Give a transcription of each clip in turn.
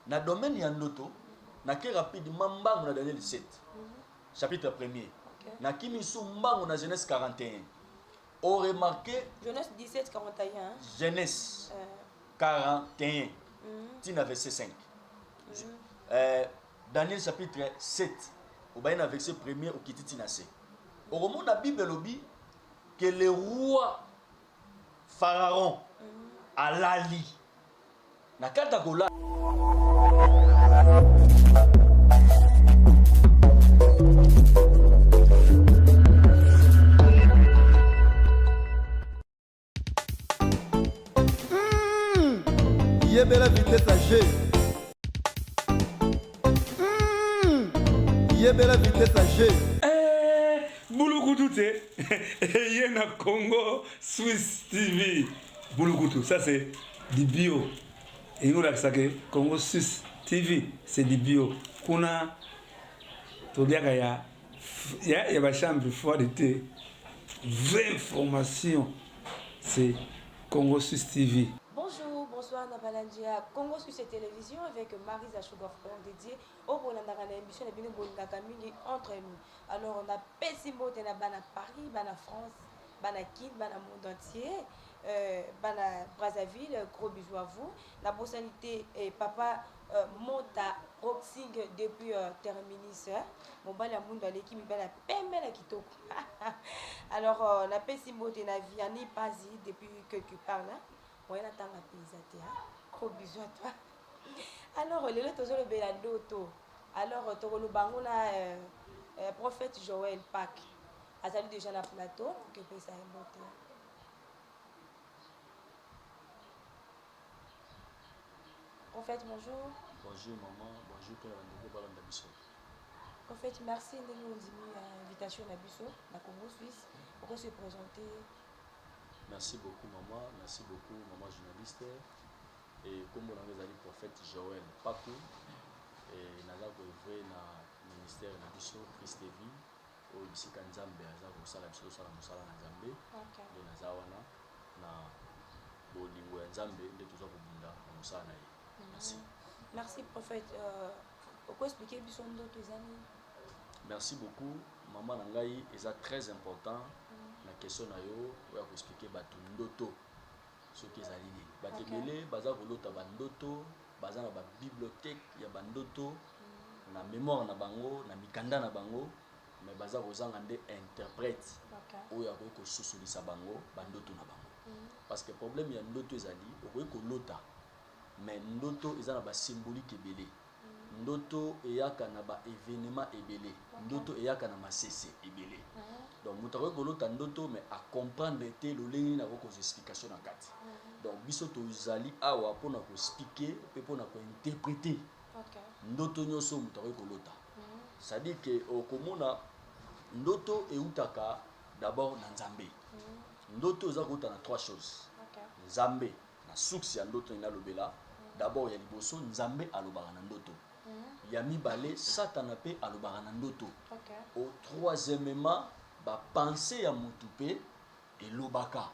Na domaine ya ndoto, nake rapidement mbangu na Daniel 7, chapitre premier. Nakimi su mbangu na Genèse 41. O remarquer Genèse 17 41. Genèse 41 tina verset 5. Daniel chapitre 7 obaye na verset premier okiti tina se. Okomona Bible elobi que le roi Pharaon alali na kati ya kolala. Yebela vitesse ya G. Yebela vitesse ya G. Eh, bulukutu te eye na Congo Swiss TV bulukutu ça c'est du bio elingi kolakisa ke Congo Suisse TV c'est du bio kuna toliaka ya ya, ya ba chambre froide te vraie information c'est Congo Suisse TV. Bonjour, bonsoir na balandi ya Congo Suisse Télévision avec Marisa Sugar dédié oyo bolandaka na émission na bino bolingaka mingi entre nous. Alors na pesi mbote na bana Paris, bana France, bana Kin, bana monde entier, bana Brazzaville, gros bisous à vous. Na bosani te eh, papa Mota Boxing depuis Terminus, mobali ya mwindu aleki mibali ya pembe na kitoko. Alors na pesi mbote na Vianney Pazi depuis quelque part là. Moyen natanga mpenza te, hein. Gros bisous à toi. Alors lelo tozolobela ndoto. Alors tokoloba yango na prophète Joël Pac. Azali déjà na plateau, tokepesa ye mbote. Prophète, bonjour. Bonjour maman, bonjour pe na bandeko balanda biso. Prophète, merci ndenge ondimi invitation na biso na Congo Suisse. Oko se présenter. Merci beaucoup maman, merci beaucoup maman journaliste. Et kombo na nga ezali prophète Joël Paku. Et naza ko œuvrer na ministère na biso Christ et Vie oyo bisika Nzambe aza kosala biso tosala mosala na Nzambe. Nde naza wana na bolingo ya Nzambe nde toza kobunda na mosala na ye. Merci. Merci prophète. Oko expliquer biso ndoto eza nini? Merci beaucoup maman na ngai, eza très important na question na yo oyo ya ko expliquer bato ndoto soki ezali nini. Bato ebele baza kolota ba ndoto, baza na ba bibliothèque ya ba ndoto na mémoire na bango, na mikanda na bango, mais baza kozanga nde interprète oyo akoki kososolisa bango ba ndoto na bango. Parce que problème ya ndoto ezali okoki kolota mais ndoto eza na ba symbolique ebele. Ndoto eyaka na ba événement ebele. Ndoto eyaka na masese ebele. Donc moto akoki kolota ndoto mais a comprendre te lolenge nini akoki kozwa explication na kati. Donc biso tozali awa mpona ko expliquer mpe mpona ko interpreter ndoto nyonso moto akoki kolota. C'est-à-dire que okomona ndoto eutaka d'abord na Nzambe. Ndoto eza kouta na trois choses. Nzambe na source ya ndoto nalobela d'abord ya liboso Nzambe alobaka na ndoto. Ya mibale Satana pe alobaka na ndoto. Au troisièmement ba pensée ya mutu pe elobaka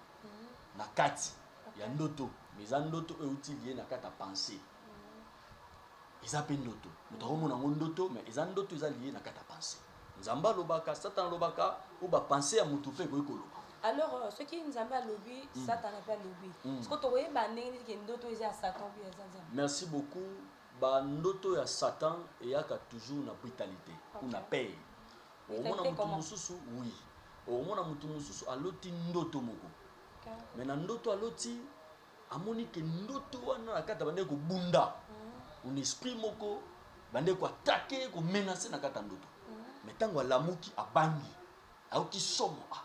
na kati ya ndoto. Mais eza ndoto oyo euti lié na kati ya pensée. Eza pe ndoto. Moto akomona yango ndoto mais eza ndoto eza lié na kati ya pensée. Nzambe alobaka, Satana alobaka, ou ba pensée ya mutu pe ekoki koloba. Alors soki Nzambe alobi, Satana pe alobi. Siko tokoyeba ndenge nini ke ndoto eza ya Satan ou bien eza Nzambe? Merci beaucoup. Ba ndoto ya Satan eyaka toujours na brutalité ou na peur. Okomona mutu mosusu, oui. Okomona mutu mosusu aloti ndoto moko. Mais na ndoto aloti amoni ke ndoto wana na kati abandaki kobunda. Un esprit moko bandaki ko attaquer, ko menacer na kati ya ndoto. Mais tango alamuki abangi, ayoki somo. Ah,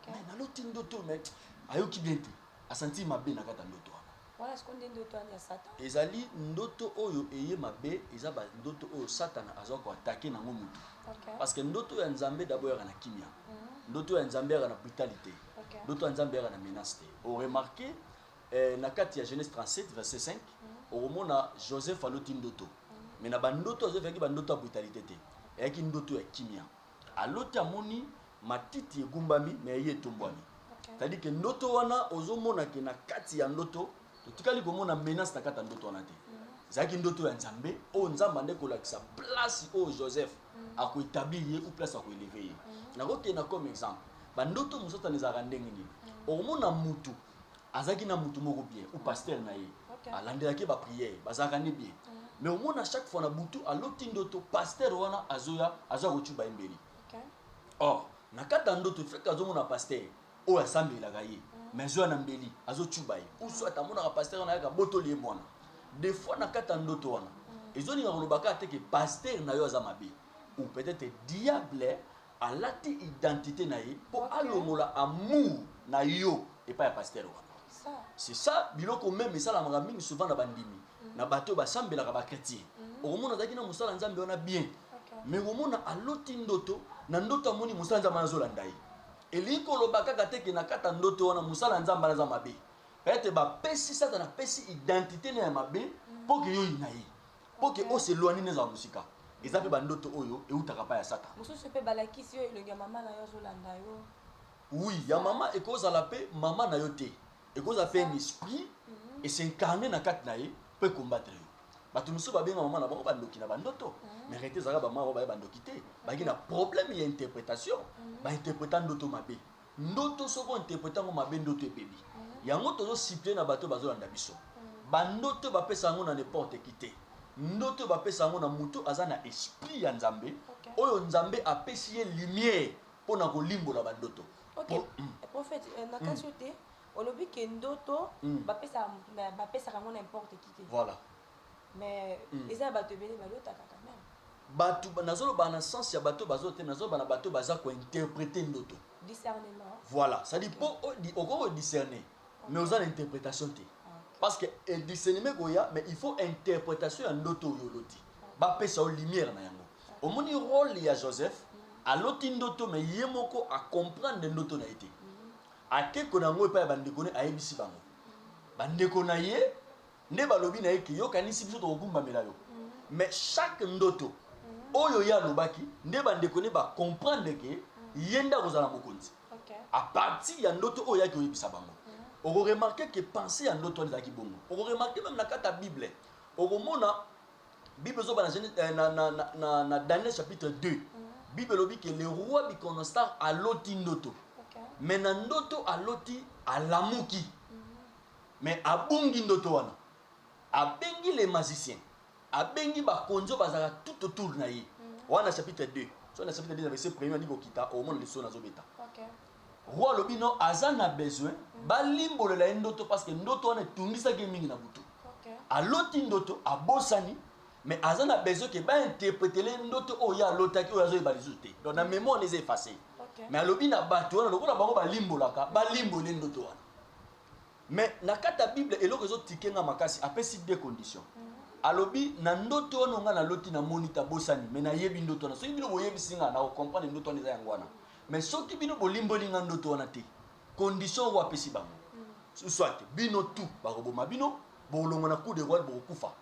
mais naloti ndoto mais ayoki bien te. Asanti mabe na kati ya ndoto wana. Wana sikoyo nde ndoto wana ya Satan. Ezali ndoto oyo eye mabe, eza ba ndoto oyo Satana azwa ko attaquer nango mutu. Parce que ndoto ya Nzambe d'abord eyaka na kimia. Ndoto ya Nzambe eyaka na brutalité. Ndoto ya Nzambe eyaka na menace te. O remarquer na kati ya Genèse 37 verset 5, okomona Joseph aloti ndoto. Mais na ba ndoto Joseph ayaki ba ndoto ya brutalité te. Eyaki ndoto ya kimia. Aloti amoni matiti egumbami mais ye etombwami. C'est-à-dire que ndoto wana ozomona ke na kati ya ndoto totikali komona menace na kati ya ndoto wana te. Ezalaki ndoto ya Nzambe oyo Nzambe ande kolakisa place oyo Joseph akoétablir ye ou place akoélever ye. Nakokenda comme exemple, bandoto mosusu wana ezalaka ndenge nini? Okomona mutu azalaki na mutu moko bien ou pasteur na ye, alandelaki baprière, bazalaka ne bien, mais omona chaque fois na butu aloti ndoto, pasteur wana azoya, aza kotuba ye mbeli. Or na kati ya ndoto feke azomona pasteur oyo asambelaka ye, mais azoya na mbeli, azotuba ye, ou soit amonaka pasteur wana ayaka botoli ye mwana. Des fois na kati ya ndoto wana ezolinga koloba kaka te ke pasteur na yo aza mabe, ou peut-être diable alati identité na ye mpo alongola amour na yo epai ya pasteur wana. Ça. C'est ça, biloko même esalamaka mingi souvent na bandimi, na bato oyo basambelaka, bachrétien. Okomona azalaki na mosala Nzambe wana bien, mais okomona aloti ndoto, na ndoto amoni mosala Nzambe wana azolanda ye. Elingi koloba kaka te ke na kati ya ndoto wana mosala Nzambe wana aza mabe. Peut-être bapesi, Satana apesi identité na ya mabe mpo ke yo oyina ye, mpo ke os'éloigner, nde ezala mosika. Eza mpe bandoto oyo eutaka pa ya Satana. Mosusu mpe balakisi yo elongi ya mama na yo, azolanda yo. Oui, ya mama ekozala mpe mama na yo te, ekozala mpe un esprit es'incarner na kati na ye mpo ecombattre yo. Bato mosusu babenga mama na bango bandoki na bandoto, mais réalité ezalaka bamama bao baye bandoki te, bayaki na problème ya interprétation, bainterpréta ndoto mabe. Ndoto soki ointerpréter yango mabe, ndoto ebebi. Yango tozosupplier na bato bazolanda biso, bandoto bapesa yango na n'importe qui te. Ndoto bapesa yango na moto aza na esprit ya Nzambe, oyo Nzambe apesi ye lumière mpo na kolimbola bandoto. Ok. Prophète, na kati yo te, olobi ke ndoto bapesaka yango n'importe qui te. Voilà. Mais eza na bato ebele balotaka quand même. Bato nazoloba na sens ya bato bazo te, nazoloba na bato baza kointerpréter ndoto. Discernement. Voilà, c'est-à-dire mpo okoki kodiscerner, mais oza na interprétation te, parce que discernement ekoya, mais il faut interprétation ya ndoto oyo oloti, bapesa yo lumière na yango. Omoni rôle ya Joseph, aloti ndoto, mais ye moko acomprendre ndoto na ye te. Akeko na yango epai ya bandeko ne, ayebisi bango. Bandeko na ye nde balobi na ye ke yokanisi biso tokogumbamela yo. Mais chaque ndoto oyo ye alobaki, nde bandeko ne bacomprendre ke ye nde akozala mokonzi à partir ya ndoto oyo yaki oyebisa bango. Okoremarquer ke pensée ya ndoto wana ezalaki bongo. Okoremarquer même na kati ya Bible, okomona Bible ezoba na, na Daniel chapitre 2, Bible elobi ke le roi Nabucodonosor aloti ndoto, mais na ndoto aloti, alamuki, mais abungi ndoto wana. Abengi les magiciens, abengi bakonzi oyo bazalaka tout autour na ye wana. Chapitre 2, so na chapitre 2 na verset premier andi kokita, omona liso nazobeta. Roi alobi no aza na besoin balimbolela ye ndoto, parce que ndoto wana etungisaki ye mingi na butu. Aloti ndoto, abosani, mais aza na besoin ke bainterpréter ndoto oyo ye alotaki, oyo azoyeba lisusu te. Donc na mémoire eza effacé. Mais alobi na bato wana, lokola bango balimbolaka, balimbole ndoto wana. Mais na kati ya Bible, eloko ezotike nga makasi, apesi deux conditions. Alobi na ndoto wana nga naloti, namoni te, abosani, mais nayebi ndoto wana. Soki bino boyebisi nga, nakocomprendre ndoto wana eza yango wana. Mais soki bino bolimboli nga ndoto wana te, condition oyo apesi bango, soit bino tout bakoboma bino, bolongwa na coup de roi, bokokufa.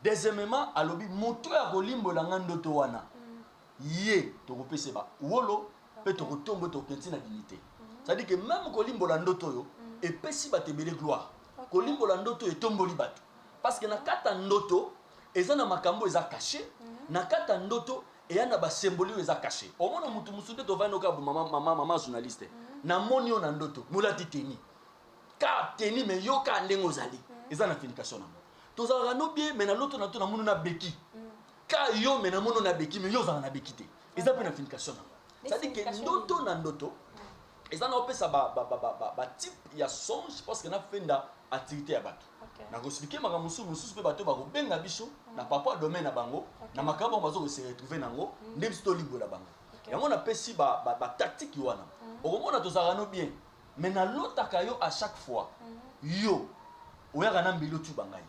Deuxièmement, alobi moto oyo akolimbola nga ndoto wana, ye tokopesa ba wolo mpe tokotombo, tokokenti na dignité. C'est-à-dire que même kolimbola ndoto oyo epesi bato ebele gloire, kolimbola ndoto oyo etomboli bato, parce que na kati ya ndoto eza na makambo eza caché, na kati ya ndoto eya na basymbole oyo eza caché. Omona motu mosusu nde tovandi oka mama, mama, mama journaliste, namoni yo na ndoto molati tenue, ka tenue, mais yo ka ndenge ozali eza na finication nango. Tozalaka no bien, mais na loto na to namoni na beki ka yo, mais namoni na beki, mais yo ozala na beki te. Eza mpe na finication nango. C'est-à-dire ke ndoto na ndoto eza na opesa batype ya songe, parce que nafenda activité ya bato, nakoexpliquer makambo mosusu mosusu mpe bato bakobenga biso na papa domaine na bango, na makambo bango bazo kose retrouver nango, nde biso tolimbola bango yango. Napesi batactique wana. Okomona tozalaka no bien, mais nalotaka yo à chaque fois, yo oyaka na mbeli otuba ngai.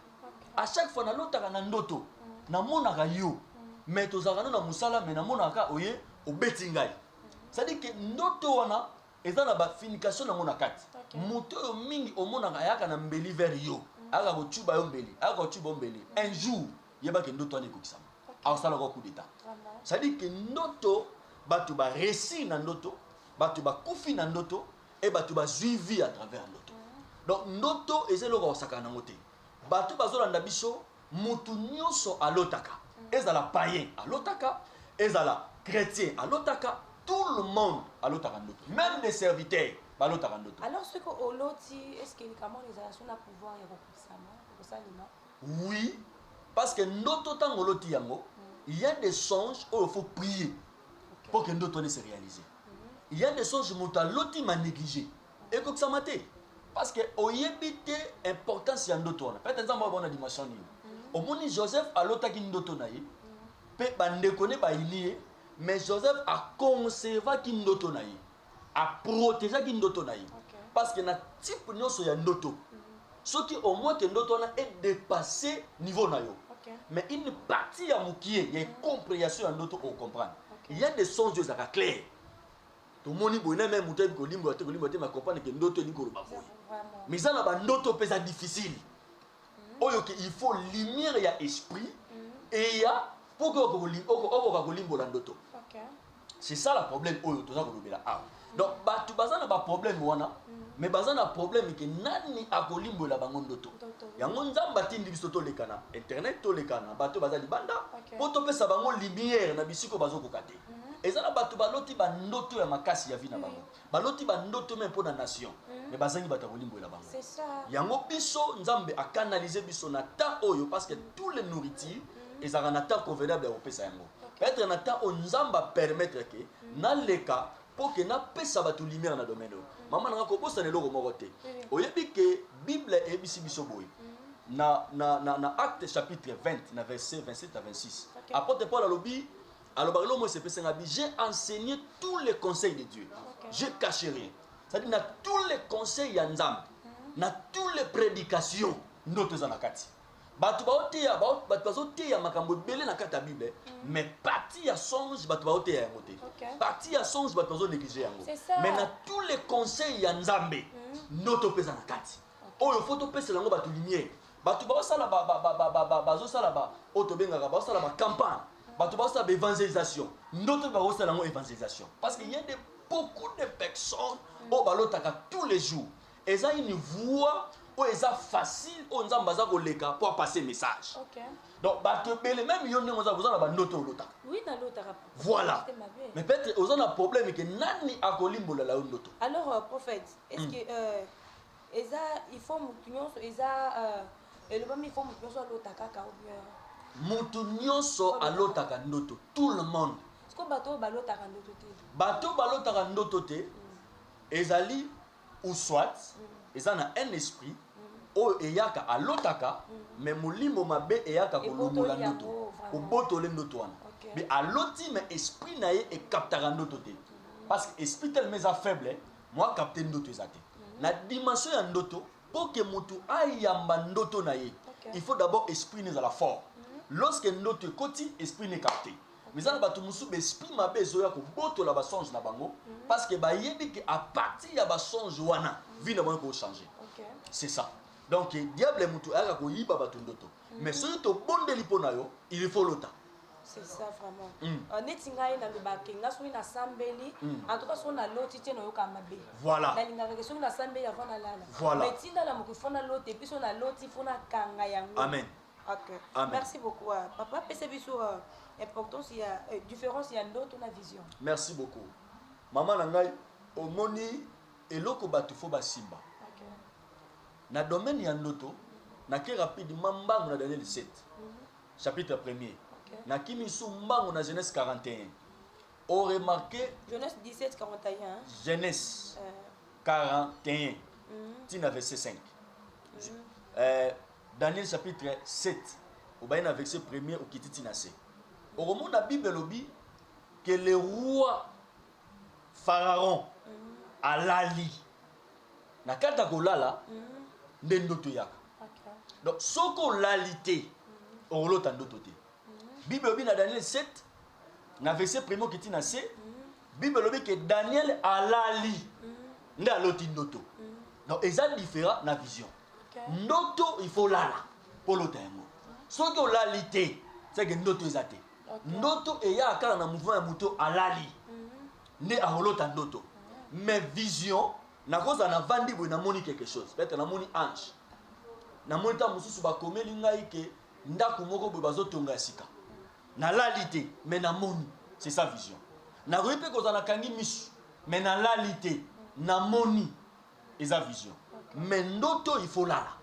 À chaque fois nalotaka na ndoto, namonaka yo, mais tozalaka no na mosala, mais namonaka oye obeti ngai. C'est-à-dire ke ndoto wana eza na bafinication nango na kati. Moto oyo mingi omonaka ayaka na mbeli vers yo, ayaka kotuba yo mbeli, ayaka kotuba yo mbeli, un jour yebaki ndoto wana ekokisama, akosalaka coup d'état. C'est-à-dire ke ndoto, bato baréussir na ndoto, bato bakufi na ndoto e bato bazwi vie à travers ndoto. Donc ndoto eza eloko akosakana nango te. Bato bazolanda biso. Mutu nyonso alotaka. Ezala païen alotaka, ezala chrétien alotaka, tout le monde alotaka ndoto. Même des serviteurs balotaka ndoto. Alors soki oloti, est ce que likambo wana ezala so na pouvoir ya kokokisama, kosalema? Oui, parce que ndoto ntango oloti yango, il y a des songes oyo faut prier pour que ndoto wana se réaliser. Il y a des songes moto aloti ma négligé, ekokisama te, parce que oyebi te importance ya ndoto wana. Peut-être Nzambe oyo na dimension nini. Omoni, Joseph alotaki ndoto na ye mpe bandeko ne bayini ye, mais Joseph aconservaki ndoto na ye, aprotégeaki ndoto na ye. Parce que na type nyonso ya ndoto, soki au moins ke ndoto wana edépasse niveau na yo, mais une partie ya mokie ya compréhension ya ndoto, ocomprendre. Il y a des songes oyo ezalaka clair, tomoni boye na me moto ayebi kolimbola te, kolimbola te, mais comprendre ke ndoto elingi koloba boye. Mais eza na bandoto mpe eza difficile, oyo ke il faut lumière ya esprit eya mpo ke okoka kolimbola ndoto. C'est ça la problème oyo toza kolobela awa. Donc bato baza na baproblème wana, mais baza na problème ke nani akolimbola bango ndoto. Ndoto. Yango Nzambe atindi biso toleka na internet, toleka na bato baza libanda mpo topesa bango lumière na bisika bazokoka te. Eza na bato baloti bandoto ya makasi ya vie na bango, baloti bandoto me mpo na nation, mais bazangi bato ya kolimbolela bango. C'est ça. Yango biso Nzambe akanalize biso na temps oyo, parce que tous les nourritures ezalaka na temps convenable ya kopesa yango. Peut-être na temps oyo Nzambe apermettre ke naleka mpo ke napesa bato lumière na domaine oyo. Mama nanga, kobosana eloko moko te. Oyebi ke Bible eyebisi biso boye na Acte chapitre 20 na verset 27 à 26. Apôtre Paul alobi, alobaka eloko moko esepesanga bi: «J'ai enseigné tous les conseils de Dieu, je cache rien.» C'est-à-dire na tous les conseils ya Nzambe, na tous les prédications, ndoto eza na kati. Bato baoteya, bato bazoteya makambo ebele na kati ya Bible, mais partie ya songe bato baoteya yango te. Partie ya songe bato bazonéglige yango. C'est ça. Mais na tous les conseils ya Nzambe, ndoto mpe eza na kati oyo faut topesela yango bato lumière. Bato baosala bazosala oyo tobengaka baosala bacampagne, bato baosala baévangélisation, ndoto mpe bakosala yango évangélisation, parce que y a de beaucoup de personnes oyo balotaka tous les jours. Eza une voie oyo eza facile, oyo Nzambe aza koleka mpo apase message. Donc bato ebele, même yo ndenge oza, oza na bandoto olotaka. Oui, nalotaka. Voilà. C'était mabe. Mais peut-être oza na problème ke nani akolimbolela yo ndoto. Alors prophète, est ce que eza il faut motu nyonso eza elobami, il faut motu nyonso alota kaka ou bien? Moto nyonso alotaka ndoto, tout le monde. Parce que bato oyo balotaka ndoto te? Bato balotaka ndoto te, ezali ou soit eza na un esprit oyo eyaka, alotaka, mais molimo mabe eyaka kolongola Ebotoli ndoto. yango, vraiment. Obotole ndoto wana. Mais aloti, mais esprit na ye ekaptaka ndoto te, parce que esprit tellement eza faible, mo akapte ndoto eza te. Na dimension ya ndoto, mpo ke motu ayamba ndoto na ye, il faut d'abord esprit ne ezala fort. Lorsque ndoto ekoti, esprit ne capte. Mais eza na bato mosusu, baesprit mabe ezoya kobotola basonge na bango, parce que bayebi ke à partir ya basonge wana, vie na bango ekochange. C'est ça. Donc diable motu ayaka koyiba bato ndoto, mais soki tobondeli mpo na yo, il faut lota. C'est ça vraiment. Neti ngai nalobaki, nga soki nasambeli, en tout cas soki naloti te, nayoka mabe. Nalingaka ke soki nasambeli avant nalala, mais tinda na moki, faut nalota, et puis soki naloti, faut nakanga yango. Amen. Ok. Amen. Merci beaucoup. Papa, pesa biso importance ya différence ya ndoto na vision. Merci beaucoup, mama na ngai. Omoni eloko bato faut basimba na domaine ya ndoto, nake rapidement mbangu na Daniel 7 chapitre 1er. Nakimi su mbangu na Genèse 41, oremarke. Genèse 17 41, hein? Genèse 41 ntina verset 5. Daniel chapitre 7, obaye na verset 1er, okiti ntina se, okomona Bible elobi ke le roi Pharaon alali. Na kati ya kolala nde ndoto eyaka. Donc soki olali te, okolota ndoto te. Bible elobi na Daniel 7 na verset premier, okiti na se, Bible elobi ke Daniel alali nde aloti ndoto. Donc eza différent na vision. Ndoto, il faut lala mpo olota yango. Soki olali te, seke ndoto eza te. Ndoto eyaka kaka na mouvement ya moto alali nde akolota ndoto. Mais vision, nakozala navandi boye, namoni quelque chose, peut-être namoni ange, namoni ntango mosusu bakomeli ngai ke ndako moko boye bazotonga ya sika. Nalali te, mais namoni. C'est ça vision. Nakoki mpe kozala nakangi misu, mais nalali te, namoni. Eza vision. Mais ndoto, il faut lala.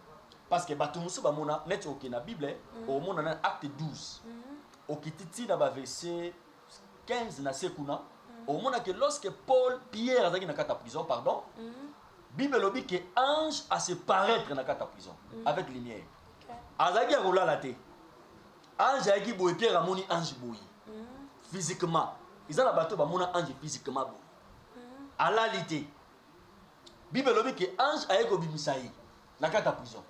Parce que bato mosusu bamona neti okende na Bible, omona na Acte 12, okiti ti na baverset 15 na se kuna, omona ke lorsque Paul, Pierre azalaki na kati ya prison, pardon, Bible elobi ke ange ase paraître na kati ya prison avec lumière. Azalaki ya kolala te. Ange ayaki boye, Pierre amoni ange boye physiquement. Eza na bato bamona ange physiquement boye, alali te. Bible elobi ke ange aye kobimisa ye na kati ya prison.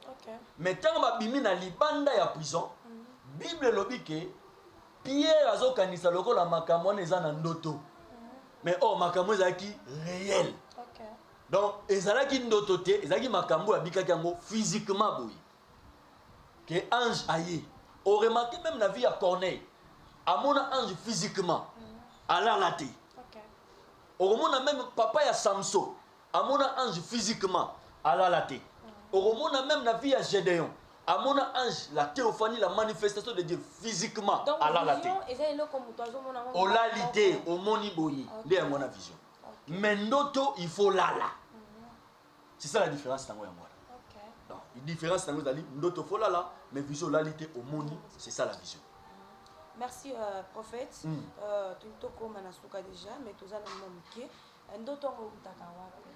Mais ntango babimi na libanda ya prison, Bible elobi ke Pierre azokanisa lokola makambo wana eza na ndoto, mais or makambo ezalaki réel. Donc ezalaki ndoto te, ezalaki makambo oyo abikaki yango physiquement boye, ke ange aye. Oremarquer même na vie ya Corneille, amona ange physiquement, alala te. Okomona même papa ya Samson amona ange physiquement, alala te. Okomona même na vie ya Gédéon, amona ange, la théophanie, la manifestation de Dieu physiquement. Donc alala te. Vision eza eloko moto azomona yango. Olali te, omoni boye. Nde yango wana vision. Mais ndoto, il faut lala. C'est ça la différence. Nango yango wana. Donc différence nango ezali ndoto faut lala, mais vision olali te, omoni. C'est ça la vision. Merci, prophète. Tolingi tokóma na suka déjà, mais toza na mwa moke. Ndoto yango eutaka wapi?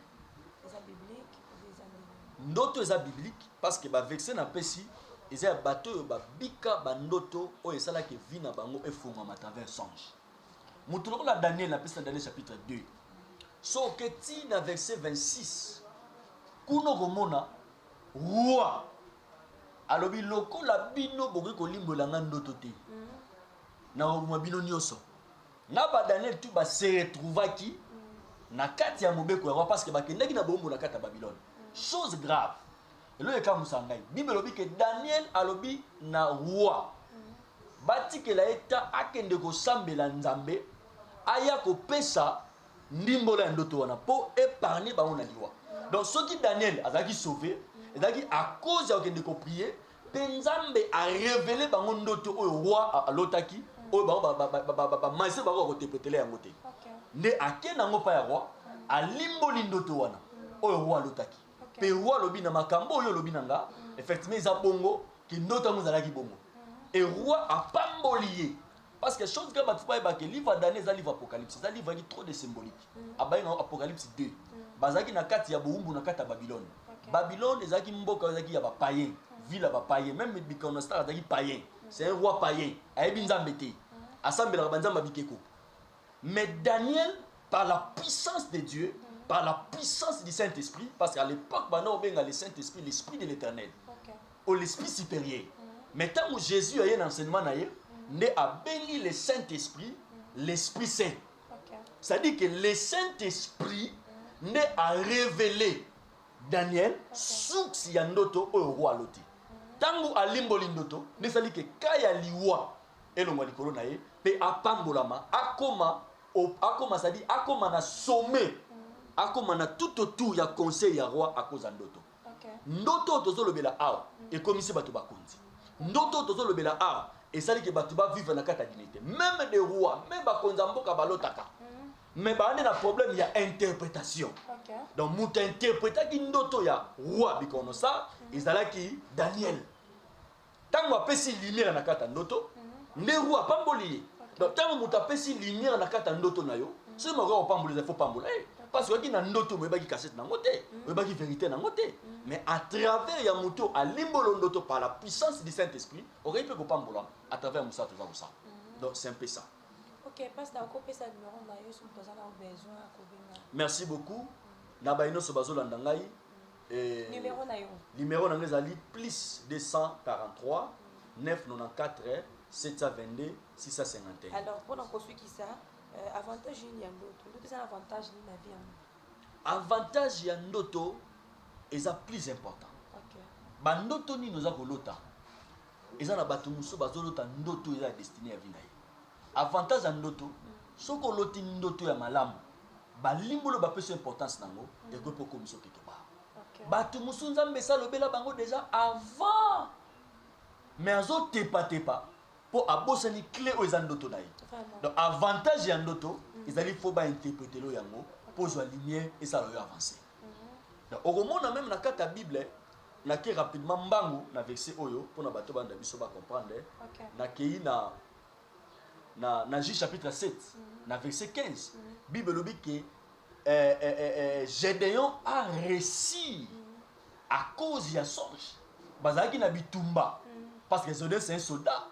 Eza biblique obe eza ndenge? Ndoto eza biblique, parce que baverset napesi eza ya bato oyo babika bandoto oyo esalaki vie na bango efungwama à travers songe. Moto lokola Daniel, napesi na Daniel chapitre 2, so oketi na verset 26 kuna, okomona roi alobi: "Lokola bino bokoki kolimbola nga ndoto te, nakoboma bino nyonso." Na badaniel tu base retrouvaki na kati ya mobeko ya roi, parce que bakendaki na bombo na kati ya Babylone. Chose grave, eloko ekamusaka ngai, Bible elobi ke Daniel alobi na roi batikela ye ta akende kosambela Nzambe, aya kopesa ndimbola ya ndoto wana mpo épargne bango na liwa. Donc soki Daniel azalaki sauvé, ezalaki à cause ya kokende koprier, mpe Nzambe arévéler bango ndoto oyo roi alotaki, oyo bango bamagicien bango bakointerpréter yango te. Nde akende yango mpa ya roi, alimboli ndoto wana oyo roi alotaki. Mpe roi alobi: "Na makambo oyo olobi na nga, effectivement eza bongo, ke ndoto yango ezalaki bongo." E roi apamboli ye, parce que chose que bato bayebake, livre ya Daniel eza livre Apocalypse, eza livre yaki trop de symbolique. Abayi nango Apocalypse 2. Bazalaki na kati ya bowumbu na kati ya Babylone. Babylone ezalaki mboka oyo ezalaki ya bapayen, ville ya bapayen. Même Nebuchadnezzar azalaki payen, c'est un roi payen, ayebi Nzambe te, asambelaka banzambe ya bikeko. Mais Daniel, par la puissance de Dieu, par la puissance du Saint-Esprit, parce qu'à l'époque banda obenga le Saint-Esprit l'Esprit de l'Éternel ou l'Esprit supérieur, mais ntango Jésus aye na enseignement na ye, nde abengi le Saint-Esprit l'Esprit Saint. C'est-à-dire que le Saint-Esprit nde a révélé Daniel source ya ndoto oyo roi aloti. Ntango alimboli ndoto, nde esali ke ka ya liwa elongwa likolo na ye mpe apambolama, akoma akoma, c'est-à-dire akoma na sommet, akoma na tout autour ya conseil ya roi à cause ya ndoto. Ndoto oyo tozolobela awa ekomisi bato bakonzi. Ndoto oyo tozolobela awa esali ke bato bavivre na kati ya dignité. Même des rois, même bakonzi ya mboka balotaka, mais baa nde na problème ya interprétation. Donc moto interprétaki ndoto ya roi Nebuchadnezzar ezalaki Daniel. Ntango apesi lumière na kati ya ndoto, nde roi apamboli ye. Donc ntango moto apesi lumière na kati ya ndoto na yo, soki mokoka kopambola, eza faut pambola ye, parce que oyaki na ndoto, oyebaki kasete nango te, oyebaki vérité nango te, mais à travers ya moto alimbolo ndoto par la puissance du Saint-Esprit, okoki mpe kopambola à travers mosala toza kosala. Donc c'est un peu ça. Ok, pasteur, okopesa numéro na yo soki moto aza na besoin akobenga? Merci beaucoup na baye nyonso bazolanda ngai. Numéro na yo? Numéro na ngai ezali plus 243 994 722 651. Alors, mpona kosukisa, avantage nini ya ndoto? Ndoto eza na avantage nini na vie ya moto? Avantage ya ndoto eza plus important. Bandoto nini oza kolota? Eza na bato mosusu bazolota ndoto eza ya destinée ya vie na ye. Avantage ya ndoto, soki oloti ndoto ya malamu, balimbolo bapesi importance nango, ekoki mpo okomisa quelque part. Bato mosusu, Nzambe esi alobela bango déjà avant. Mais azotepatepa mpo abosani clé oyo eza ndoto na ye. Donc avantage ya ndoto ezali fo bainterpretelo yango mpo ozwa lumière, esala yo avance. Donc okomona même na kati ya Bible, nake rapidement mbangu na verset oyo mpona bato banda biso bacomprendre. Nakei na Juge chapitre 7 na verset 15. Bible elobi ke Gédéon a réussi à cause ya songe. Bazalaki na bitumba, parce que Gédéon, c'est un soldat,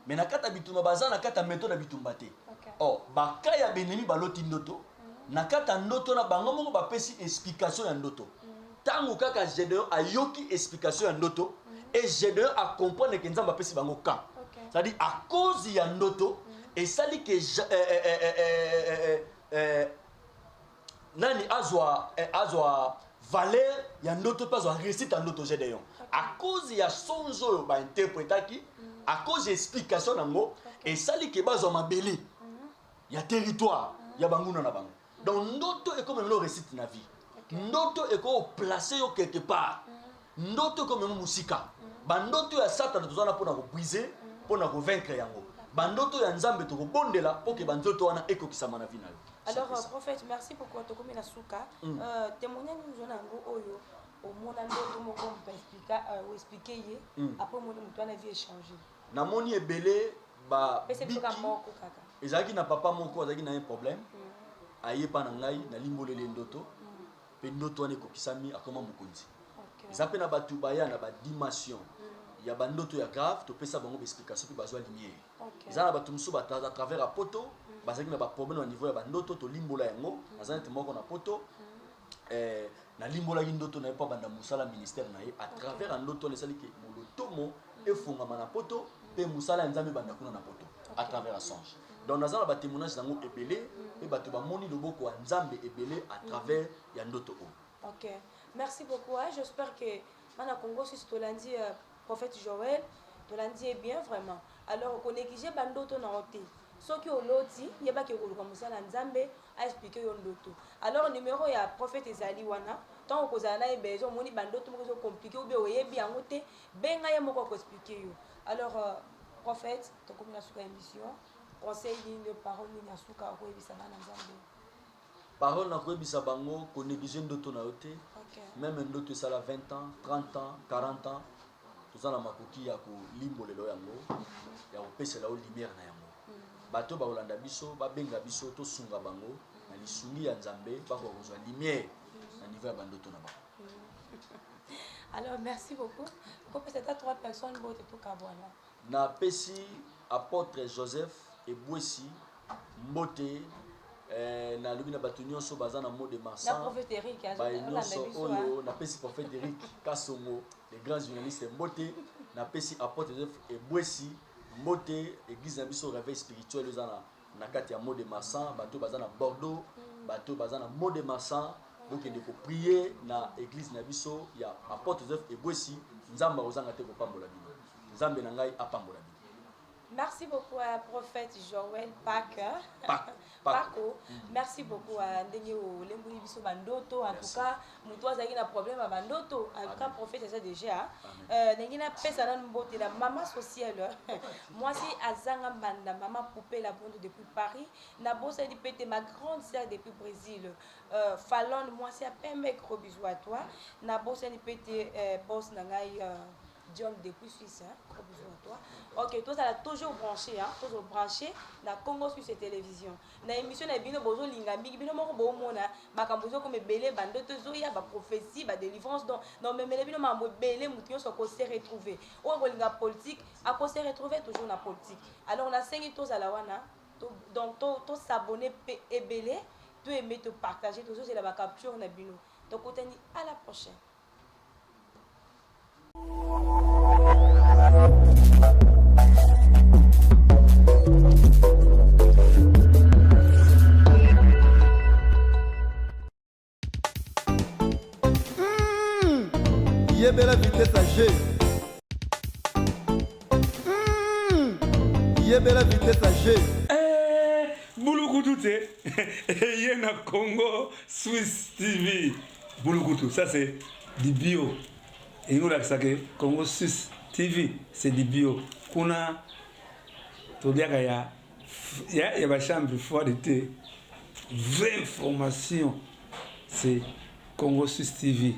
mais na kati ya bitumba, baza na kati ya meto na bitumba te. Or baka ya benemi baloti ndoto. Na kati ya ndoto na bango moko, bapesi explication ya ndoto. Ntango kaka Gédéon ayoki explication ya ndoto et Gédéon acomprendre ke Nzambe apesi bango camp, c'est-à-dire à cause ya ndoto esali ke nani azwa valeur ya ndoto mpe azwa réussite ya ndoto. Gédéon, à cause ya songe oyo bainterprétaki, à cause ya explication nango, esali ke bazwa mabele ya territoire ya banguna na bango. Donc ndoto ekomemela réussite na vie, ndoto ekoplace yo quelque part, ndoto ekomema mosika. Bandoto ya Satana toza wana mpona kobriser, mpona kovaincre yango. Bandoto ya Nzambe, tokobondela mpo ke banzoto wana ekokisama na vie na yo. Alors prophète, merci beaucoup. Tokomi na suka. Témoignage nini na yango oyo omona ndoto moko, moto oexpliquer ye, après omoni moto wana vie echanger? Namoni ebele. Pesa biso ka moko kaka. Ezalaki na papa moko, azalaki na ye problème, aye mpa na ngai, nalimboleli ye ndoto, mpe ndoto wana ekokisami, akoma mokonzi. Eza mpe na bato baya na badimension ya bandoto ya grave, topesa bango baexplication mpe bazwa lumière. Eza na bato mosusu à travers ya poto, bazalaki na baproblème na niveau ya bandoto, tolimbola yango. Naza neti moko na poto, nalimbolaki ndoto na ye mpo abanda mosala ministère na ye. À travers ya ndoto wana, esali ke molotomo efungama na poto mpe mosala ya Nzambe ebanda kuna na poto à travers ya songe. Donc naza na batémoignage nango ebele, mpe bato bamoni loboko ya Nzambe ebele à travers ya ndoto oyo. Ok, merci beaucoup, hein. J'espère que bana Congo Suisse tolandi prophète Joël, tolandi ye bien vraiment. Alors konégliger bandoto na yo te. Soki oloti, yebaki okoluka mosala ya Nzambe aexpliquer yo ndoto. Alors numéro ya prophète ezali wana. Ntango okozala na ye besoin, omoni bandoto moko ezocompliquer ou bien oyebi yango te, benga ye moko, akoexpliquer yo. Alors prophète, tokomi na suka ya émission. Conseil nini, parole nini ya suka okoyebisa bana Nzambe? Parole na koyebisa bango, konégliger ndoto na yo te. Même ndoto esala 20 ans, 30 ans, 40 ans, toza na makoki ya kolimbolela yango, ya kopesela yo lumière na yango. Bato bakolanda biso, babenga biso, tosunga bango na lisungi ya Nzambe, bakoka kozwa lumière na niveau ya bandoto na bango. Alors merci beaucoup. Kopesa ata trois personnes bote, tokabwana. Napesi apôtre Joseph Ebwesi mbote. Nalobi na bato nyonso baza na mot de na marsan prophète Eric baye azolanda nyonso biso. Oyo napesi prophète Eric Kasongo, le grand journaliste, mbote. Napesi apôtre Joseph Ebwesi mbote. Église na biso Réveil Spirituel eza na kati ya Mot de Marsan. Bato baza na Bordeaux, bato baza na Mot de Marsan, bokende koprier na église na biso ya apôtre Joseph Ebwesi. Nzambe akozanga te kopambola bino. Nzambe na ngai apambola bino. Merci beaucoup à prophète Joël Packer. Paco. Paco. Merci beaucoup à ndenge olemboli biso bandoto. En tout Merci. cas, moto azalaki na problème ya bandoto. En tout cas, Amen. prophète eza déjà. Amen. Ndenge napesa nanu mbote na mama sociale, mwasi azanga mbanda, mama Poupée la Bonde depuis Paris. Nabosani mpe te ma grande sœur depuis Brésil, Falon, mwasi ya pembe, gros bisous à toi. Nabosani mpe te boss na ngai John depuis Suisse, hein? Gros bisous à toi. Ok, tozala toujours branché, hein? Toujours branché na Congo Suisse Télévision. Na émission na bino bozolinga mingi, bino moko bomona makambo ezokoma ebele, bandoto ezoya, baprophétie, badélivrance. Donc donc memele bino makambo ebele, motu nyonso akose retrouver. Oyo kolinga politique akose retrouver toujours na politique. Alors nasengi tozala wana, donc tos'abonner mpe ebele, toaimer, topartager, tozozela bacapture na bino. Tokutani à la prochaine. Yebela vitesse ya G. Yebela vitesse ya G. Bulukutu te eye na Congo Swiss TV. Bulukutu, ça c'est du bio. Elingi olakisa ke Congo Suisse. TV, c'est du bio. Kuna toliaka ya ya, ya bachambre froide te. Vraie information, c'est Congo Suisse TV.